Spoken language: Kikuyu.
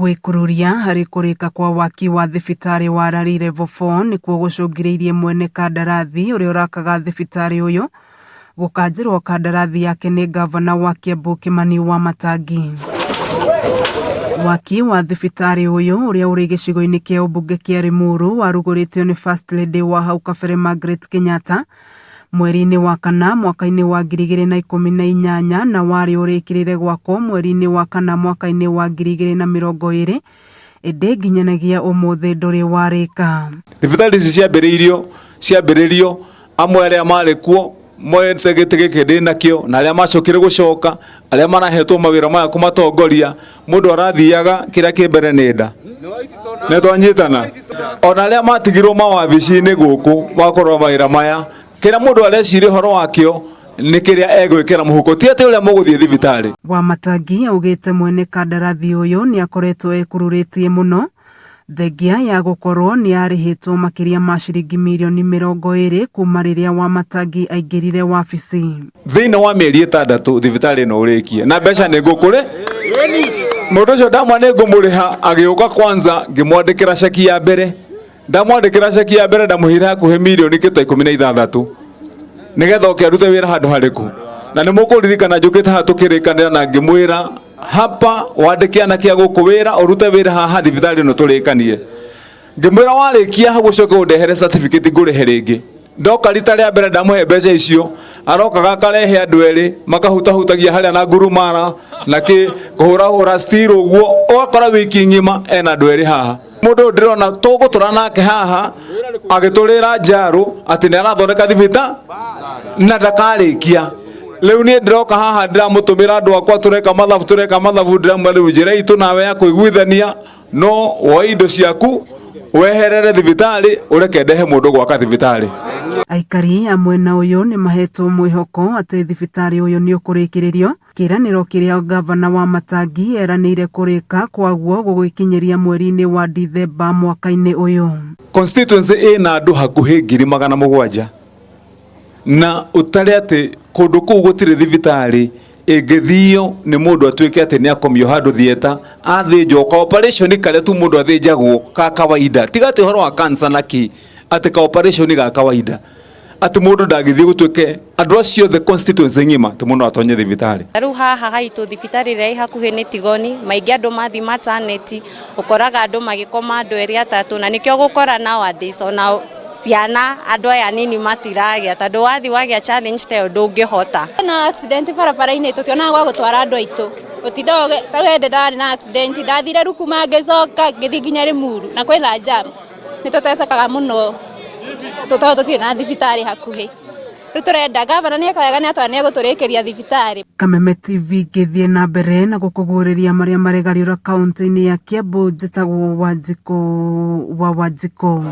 Gwĩkururia harĩ kũrĩka kwa waki wa thibitarĩ wa Lari Level 4 nĩkuo gũcũngĩrĩirie mwene kandarathi ũrĩa ũrakaga thibitarĩ ũyũ gũkanjĩrwo kandarathi yake nĩ ngavana wa Kiambu Kimani Wamatangi. Waki wa thibitarĩ ũyũ ũrĩa ũrĩ gĩcigo-inĩ kĩa ũmbunge kĩa Limuru warugũrĩtio nĩ First Lady wa hau kabere Margaret Kenyatta mweri-inĩ wa kana mwaka-inĩ wa 2018 na warĩ ũrĩkĩrĩre gwakwo mweri-inĩ wa kana mwaka-inĩ wa 2020 ĩndĩ nginyanagia ũmũthĩ ndũrĩ warĩka. Thibitarĩ ici ciambĩrĩirio ciambĩrĩrio amwe arĩa marĩ kuo moete gĩtĩ gĩkĩ ndĩ nakĩo na arĩa macokire gũcoka arĩa marahetwo mawĩra maya kũmatongoria mũndũ arathiaga kĩrĩa kĩ mbere nĩ nda nĩ twanyitana ona arĩa matigirwo mawabici-inĩ gũkũ wakorwo mawĩra maya kĩrĩa mũndũ areciria ũhoro wakĩo nĩ kĩrĩa egwĩkĩra mũhuko ti atĩ ũrĩa mũgũthiĩ thibitarĩ. Wamatangi augĩte mwene kandarathi ũyũ nĩ akoretwo ekururĩtie mũno thengia ya gũkorwo nĩ arĩhĩtwo makĩria ma ciringi mirioni 20 kuma rĩrĩa Wamatangi aingĩrire wabici. Thĩinĩ wa mĩeri 6 thibitarĩ ĩno ũrĩkie na mbeca nĩ ngũkũrĩ mũndũ ũcio ndamwa nĩ ngũmũrĩha agĩũka kwanza ngĩmwandĩkĩra ceki ya mbere ndamwandĩkĩra ceki ya mbere ndamũheire hakuhĩ mirioni kĩta 16 nĩgetha oke arute wĩra handũ harĩkũ na nĩ mũkũririkana njũkĩte haha tũkĩrĩkanĩra na ngĩmwĩra hapa wandĩke anake a gũkũ wĩra ũrute wĩra haha thibitarĩ ĩno tũrĩkanie ngĩmwĩra warĩkia hau ũcoke ũndehere certificate ngũrĩhe rĩngĩ ndoka rita rĩa mbere ndamũhe mbeca icio arokaga akarehe andũ erĩ makahutahutagia harĩa na ngurumara na kĩ kũhũrahũra steel ũguo ũgakora wiki ng'ima ena andũ erĩ haha mũndũ ũyũ ndĩrona tũgũtũra nake haha agĩtũrĩra njarũ atĩ nĩ arathondeka thibita na ndakarĩkia rĩu niĩ ndĩroka haha ndĩramũtũmĩra andũ akwa tũreka mathabu tũreka mathabu ndĩramwĩra rĩu njĩra itũ nawe ya kũiguithania no woe indo ciaku weherere thibitarĩ ũreke ndehe mũndũ gwaka thibitarĩ. Aikari a mwena ũyũ nĩ mahetwo mwĩhoko atĩ thibitarĩ ũyũ nĩ ũkũrĩkĩrĩrio kĩĩranĩro kĩrĩa ngavana Wamatangi eranĩire kũrĩka kwaguo gũgĩkinyĩria mweri-inĩ wa Dithemba mwaka-inĩ ũyũ. Constituency ĩna andũ hakuhĩ 700,000 na ũtare atĩ kũndũ kũu gũtirĩ thibitarĩ ĩngĩthio nĩ mũndũ atuĩke atĩ nĩ akomio handũ theatre athĩnjwo ka operation karĩa tu mũndũ athĩnjagwo ka kawaida tiga atĩ ũhoro wa cancer na kĩ atĩ ka operation ga kawaida atĩ mũndũ ndangĩthiĩ gũtuĩke andũ acio othe constituency ng'ima atĩ mũndũ atonye thibitarĩ. Rĩu haha haitũ thibitarĩ ĩrĩa ĩ hakuhĩ nĩ Tigoni, maingĩ andũ mathiĩ maternity ũkoraga andũ magĩkoma andũ erĩ atatũ, na nĩkĩo ũgũkora nowadays ona ciana andũ aya anini matiragĩa tondũ wathiĩ wagĩa challenge ta ĩyo ndũngĩhota. Na accident barabara-inĩ tũtionaga gwa gũtwara andũ aitũ gũtinda ta rĩu hĩndĩ ndarĩ na accident ndathire Rukuma ngĩcoka ngĩthiĩ nginya Limuru na kwĩna jam nĩ tũtecekaga mũno tondũ tũtirĩ na thibitarĩ hakuhĩ rĩu tũrenda gavana nĩ eka wega nĩ atwara nĩ egũtũrĩkĩria thibitarĩ. Kameme TV ngĩthiĩ na mbere na gũkũguũrĩria marĩa maregariũra kaũntĩ-inĩ ya Kiambu njĩtagwo Wanjikũ wa Wanjikũ.